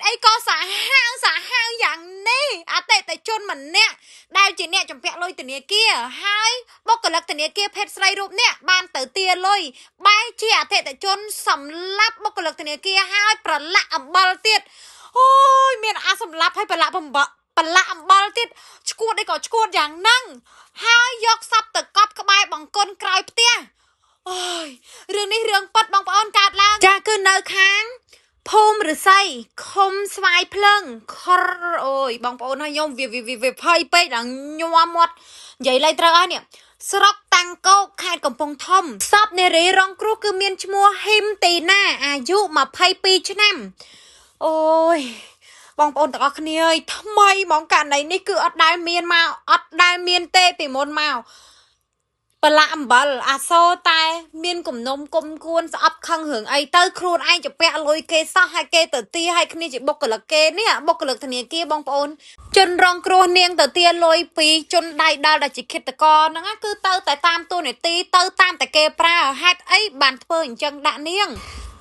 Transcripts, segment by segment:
អីក៏សាហាវសាហាវយ៉ាងនេះអតិថិជនម្នាក់ដែលជាអ្នកចម្ពាក់លុយធនាគារហើយបុគ្គលិកធនាគារភេទស្រីរូបនេះបានទៅទារលុយបែរជាអតិថិជនសម្លាប់បុគ្គលិកធនាគារហើយប្រឡាក់អំបិលទៀតអូយមានអាសម្លាប់ហើយប្រឡាក់បំបប្រឡាក់អំបិលទៀតឈួតអីក៏ឈួតយ៉ាងហ្នឹងហើយយកសពទៅកប់ក្បែរបង្គន់ក្រោយផ្ទះអូយរឿងនេះរឿងប៉ັດបងប្អូនកើតឡើងចាគឺនៅខាងភូមិឫស្សីឃុំស្វាយភ្លើងខរអូយបងប្អូនហើយខ្ញុំវាវាវាភ័យពេកដល់ញ័រមាត់និយាយលែងត្រូវហើយនេះស្រុកតាំងកោកខេត្តកំពង់ធំសពនារីរងគ្រោះគឺមានឈ្មោះហ៊ីមទីណាអាយុ22ឆ្នាំអូយបងប្អូនទាំងអស់គ្នាអើយថ្មីហ្មងករណីនេះគឺអត់ដែលមានមកអត់ដែលមានទេពីមុនមកប្រឡាក់អំបិលអាសូរតែមានគំនុំគុំគួនស្អប់ខឹងរឿងអីទៅខ្លួនឯងจะពាក់លុយគេសោះឲ្យគេទៅទាឲ្យគ្នាជាបុគ្គលិកគេនេះបុគ្គលិកធនាគារបងប្អូនជនរងគ្រោះនាងទៅទាលុយពីជនដៃដល់ដែលជាឃាតករហ្នឹងគឺទៅតែតាមទូនាទីទៅតាមតែគេប្រើហេតុអីបានធ្វើអញ្ចឹងដាក់នាង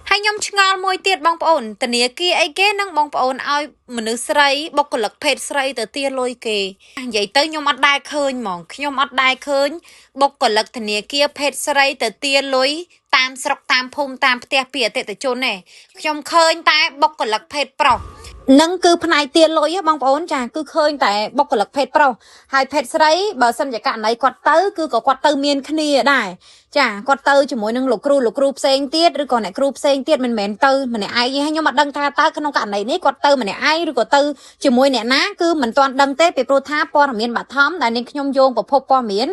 ហើយខ្ញុំឆ្ងល់មួយទៀតបងប្អូនធនាគារអីគេនឹងបងប្អូនឲ្យមនុស្សស្រីបុគ្គលិកភេទស្រីទៅទាលុយគេនិយាយទៅខ្ញុំអត់ដែលឃើញហ្មងខ្ញុំអត់ដែលឃើញបុគ្គលិកធនាគារភេទស្រីទៅទាលុយតាមស្រុកតាមភូមិតាមផ្ទះពីអតិថិជនទេខ្ញុំឃើញតែបុគ្គលិកភេទប្រុសនឹងគឺផ្នែកទាលុយបងប្អូនចាគឺឃើញតែបុគ្គលិកភេទប្រុសហើយភេទស្រីបើសិនជាករណីគាត់ទៅគឺក៏គាត់ទៅមានគ្នាដែរចាគាត់ទៅជាមួយនឹងលោកគ្រូលោកគ្រូផ្សេងទៀតឬក៏អ្នកគ្រូផ្សេងទៀតមិនមែនទៅម្នាក់ឯងទេខ្ញុំអត់ដឹងថាតើក្នុងករណីនេះគាត់ទៅម្នាក់ឯងឬក៏ទៅជាមួយអ្នកណាគឺមិនទាន់ដឹងទេពីព្រោះថាព័ត៌មានបឋមដែលនាងខ្ញុំយោងប្រភពព័ត៌មាន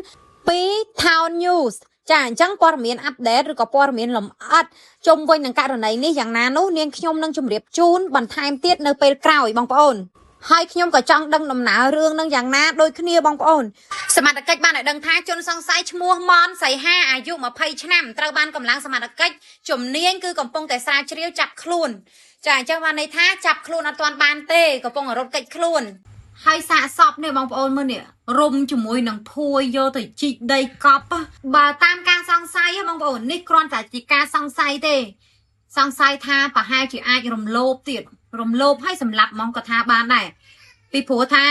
ពី Town News ចាអញ្ចឹងព័ត៌មានអាប់ដេតឬក៏ព័ត៌មានលម្អិតជុំវិញនឹងករណីនេះយ៉ាងណានោះនាងខ្ញុំនឹងជម្រាបជូនបន្ថែមទៀតនៅពេលក្រោយបងប្អូនហើយខ្ញុំក៏ចង់ដឹងដំណើររឿងនឹងយ៉ាងណាដូចគ្នាបងប្អូនសមត្ថកិច្ចបានឲ្យដឹងថាជនសង្ស័យឈ្មោះមនសីហាអាយុ20ឆ្នាំត្រូវបានកម្លាំងសមត្ថកិច្ចជំនាញគឺកំពុងតែស្រាវជ្រាវចាប់ខ្លួនចាអញ្ចឹងបានន័យថាចាប់ខ្លួនអត់ទាន់បានទេកំពុងរត់គេចខ្លួនហើយសាកសពនេះបងប្អូនមើលនេះរុំជាមួយនឹងភួយយកទៅជីកដីកប់បើតាមការសង្ស័យបងប្អូននេះគ្រាន់តែជាការសង្ស័យទេសង្ស័យថាប្រហែលជាអាចរំលោភទៀតរំលោភឲ្យសម្លាប់ហ្មងក៏ថាបានដែរពីព្រោះថា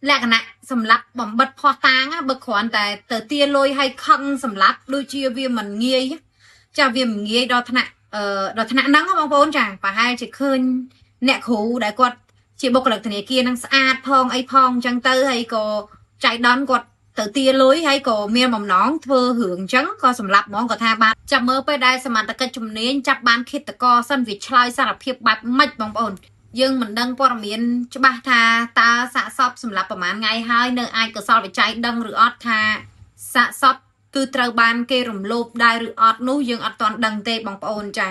លក្ខណៈសម្លាប់បំបិតផោះតាងបើគ្រាន់តែទៅទាលុយឲ្យខឹងសម្លាប់ដូចជាវាមិនងាយចាវាមិនងាយដល់ថ្នាក់ដល់ថ្នាក់ហ្នឹងបងប្អូនចាប្រហែលជាឃើញអ្នកគ្រូដែលគាត់ជាបុគ្គលិកធនាគារនឹងស្អាតផងអីផងអញ្ចឹងទៅហើយក៏ចៃដន្យគាត់ទៅទាលុយហើយក៏មានបំណងធ្វើរឿងអញ្ចឹងក៏សម្លាប់ហ្មងក៏ថាបានចាំមើលពេលដែលសមត្ថកិច្ចជំនាញចាប់បានឃាតករសិនវាឆ្លើយសារភាពបែបម៉េចបងប្អូនយើងមិនដឹងព័ត៌មានច្បាស់ថាតើសាកសពសម្រាប់ប្រហែលថ្ងៃហើយនៅអាចកសលវិច័យដឹងឬអត់ថាសាកសពគឺត្រូវបានគេរំលោភដែរឬអត់នោះយើងអត់ទាន់ដឹងទេបងប្អូនចា